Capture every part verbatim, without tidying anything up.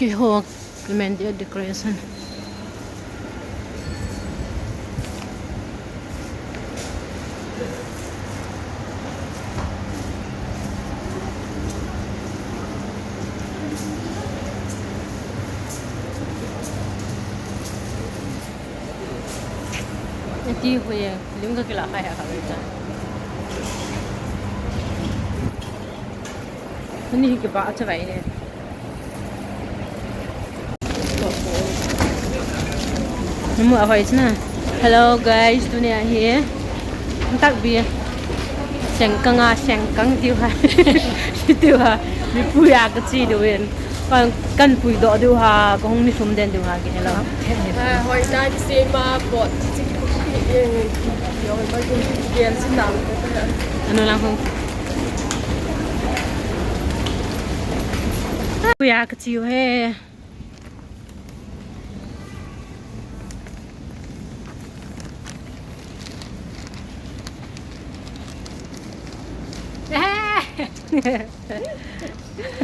Keiho, Clementia decoration. Eti hoye, lim ka kila khai ha kha ta. Ani hi kiba cha vai ne. Namu avai chna. Hello guys, tunia hi. Takbi. Sengkang a, sengkang diu ha. Diu ha. Mipuia kachi diu in. Kan, kan puidoh diu ha, kahung ni sum den diu ha, ki hello. Ah, hoi ta ni se ma pot, chi, chi, chi, eh, yo, ma, chi, chi, chi, chi, na. Anu lang hung. Puia kachi he.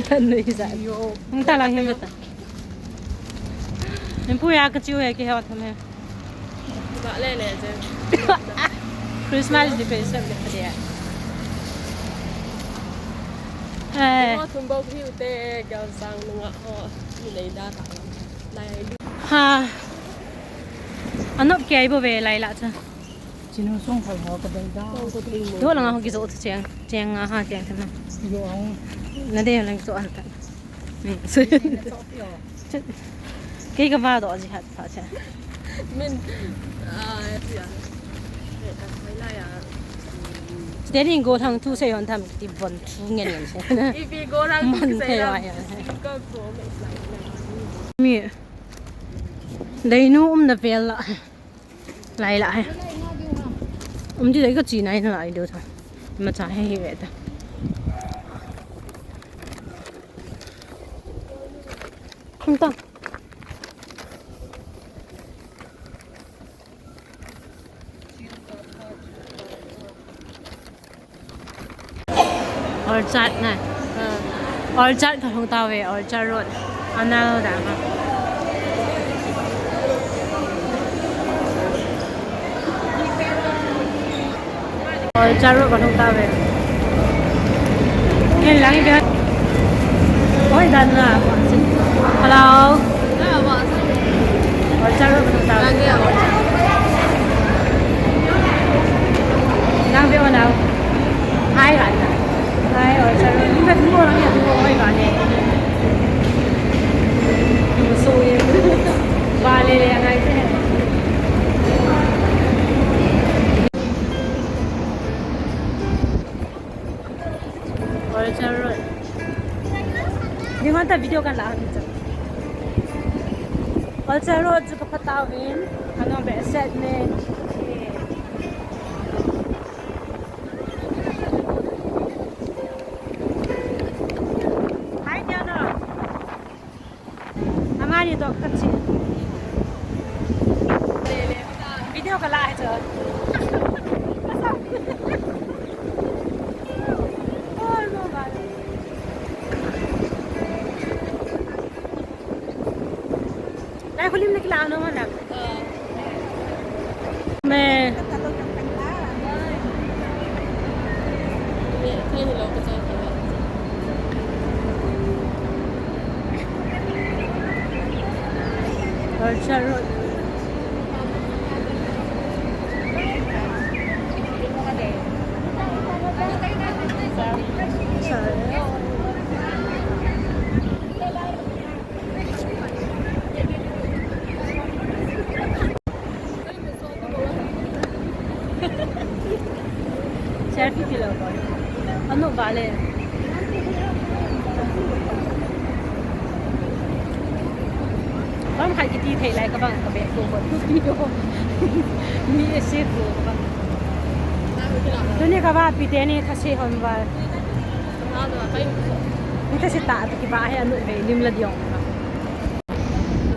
Tan nui sa. Yo. Hung ta lang hin ta. Min puia kachi he, kihe tham he. Ba le le je. Christmas di pe sa le pa dia. Eh. Ho thum bok hiu te, gal sang nunga ho, mi nei da ta. Lai lu. Ha. Anop kei bo ve lai la cha. Chinu song phai ho ka dei da. Song ko thei mo. Do langa ho kizo cheng, cheng nga ha cheng thana. Yo ang. Na de lang cho an ta. Ni. Kei ka ba do ji hat pha cha. Min, ah, ya. Eh, ta phai la ya. Steady go thang thu sei hon tham ti bon thu ngen ngen se. Ipi go thang thu sei la. Single pro max lai. Mi. Dei nu um na vel la. Lai la he. Um ti dei ka chi nai na lai do tha. Ma cha he hi ve ta. Khum ta. Orchard na. Orchard ka hung ta ve, Orchard Road. Anal da ma. Orchard Road ka hung ta ve. Ken lang ibe. Oi, dan na. Hello. Orchard Road ka hung ta ve. Nang be ona. Hai ga na. Hai, Orchard Road. Ni ka mo lang ya mo oi ga ne. So ye. Ba le le ngai te. Orchard Road. Ni ngan ta video kan la ni cha. Orchard Road chu ka pha tauvin. Ano be set me. Hai, Diana. Amani to kachi. Video ka la hai cho. Oi, mo ba. Lai khulim na kila ano ma lang. Me. Orchard Road. Selfie kilo ko. Ano bale? Bang khai kiti thei lai ka bang ka be ko ko. Mi ese ko ka bang. Tuni ka ba pi te ni thase hon ba. Ni thase ta ki ba he anu ve lim la diong.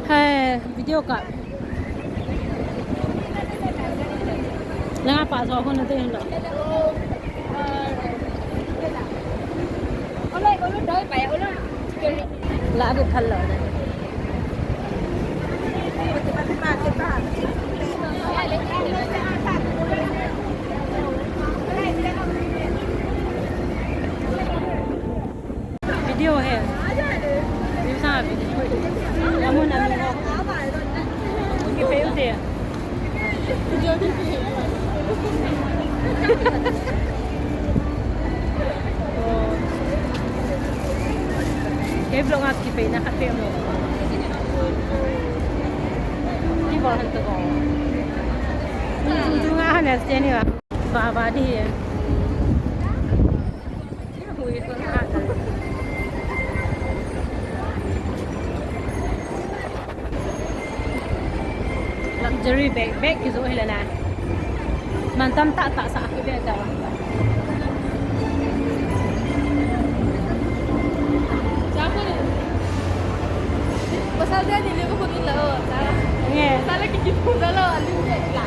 Hai, video ka. Langa pa jo hon te hon lo. La bu phal lo na. Kei vlog a kipeina khat pe mo. Kibol han to ko. Tung tung a han stand ni ba. Ba ba di. Luxury bag, bag kijoh hi le na. Mantam tah tah sa kibe ta. Pasal dia ni le ko ni la. Nge. Pasal ki ki pu la, alim dia la.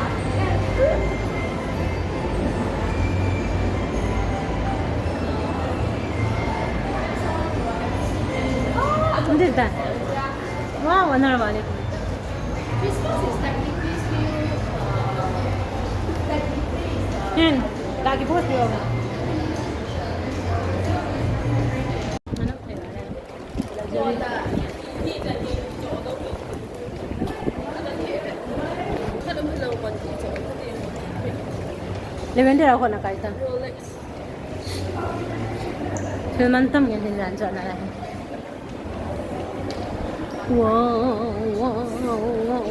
Hindi ta. Wow, ano na balik? Yan, lagi po siya. Ano? Lavender ako na kahit. Thil mantam ngen hin jan chon na lai. Wow, wow, wow, wow,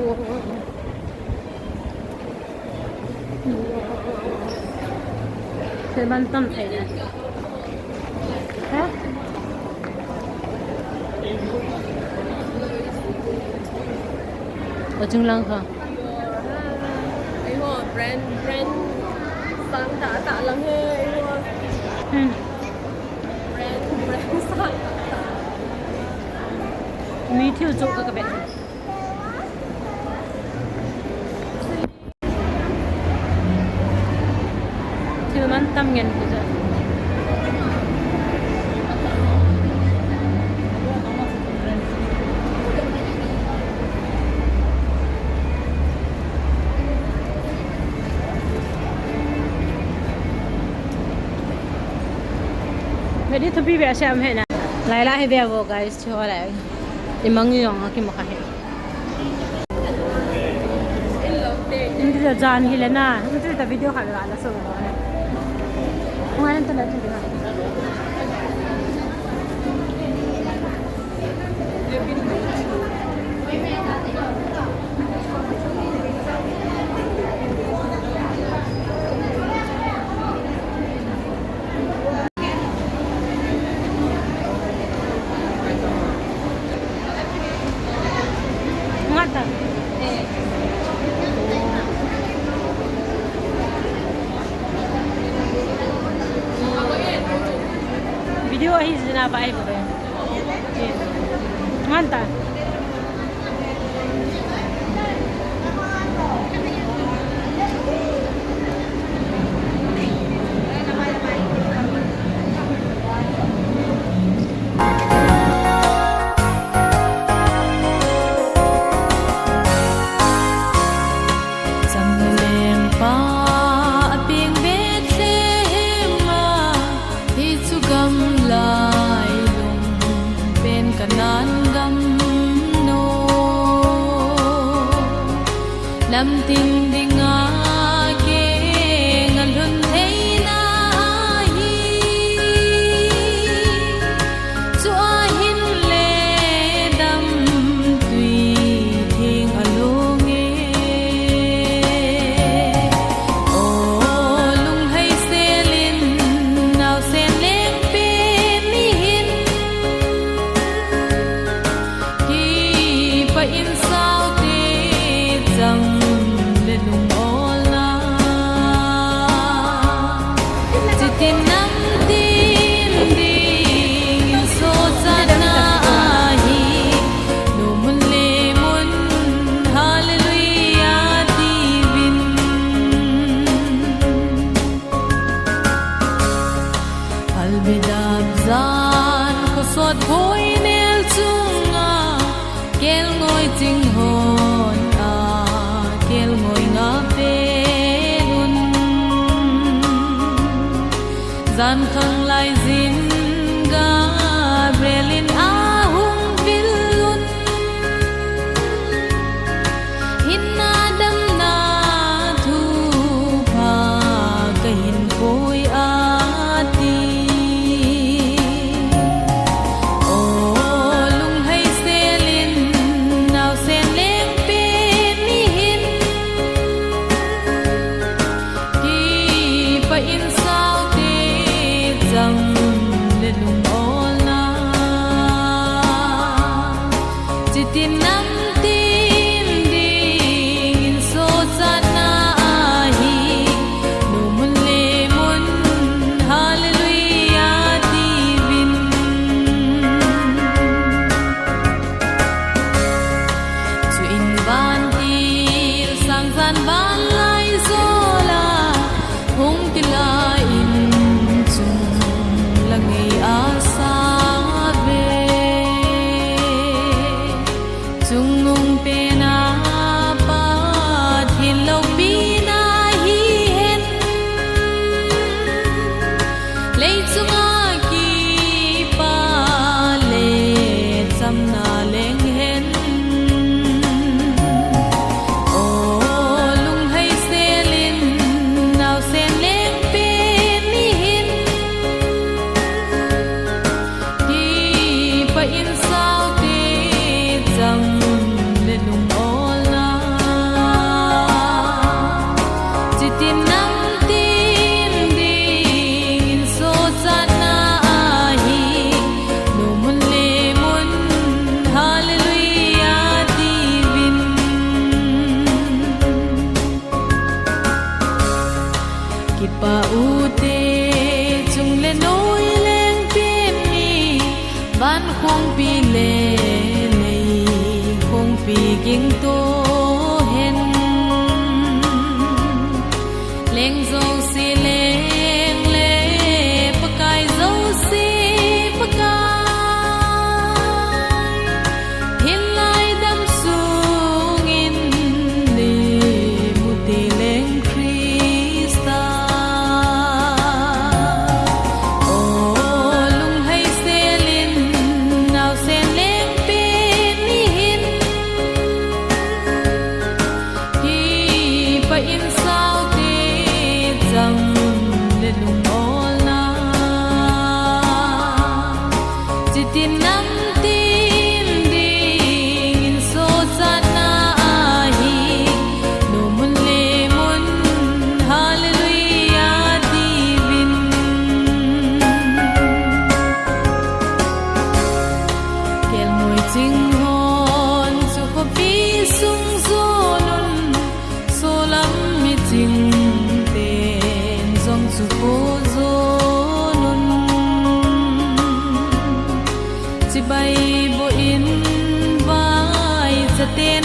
wow. Thil mantam thei na. Ha? Kachung lang kha. Eiho, brand, brand sang tah tah lang he, eiho. Hmm. Brand, brand sang tah tah. Mi thil chu ka ka be. Thil mantam ngen kija. Ready to be very sham hai na. Laila hi ve vo guys, chu lai. Imang yong a ki mo kha he. Hindi ta jan hi le na, hindi ta video kha le la so. Ngai ta la tu na. Ngata. Video ahi jina ba ai ba. Nganta. Cham le lengpa a peng Bethlehem a, hichu gamlai lungpen Kanaan gam no. Lamtin dinga keng a lhun theina ahi. Chua hin le damtui theng a long e. O lunglhai selin naosen lengpen ni hin. Kipah in saute cham le lungolna. Chitin nang tin ding sochatna ahi. Nomun le mun, hallelujah, tivin. Phalbi dap jan khosot boinel chunga, kelngoi ching hon a, kelngoi nga pelun. Jan khang lai jin Gabriel in ahung vil un. Hinna damna thupha Kipa ute, chung le noi lengpen mi, van khongpi le lei khongpi gingto hen. Leng jouse leng le Pakai jouse Pakai, hinlai dam sungin le mute leng Christa. O lunglhai selin, naosen lengpen ni hin, kipa in saote chang le lungolna, chitin namtin dingin sochatna ahi, nomun le mun, Hallelujah, tiuvin. Kelngoi ching hon chu khopi sung jonun, solam miching ten jong chu po jonun. Chibai boh in vaichaten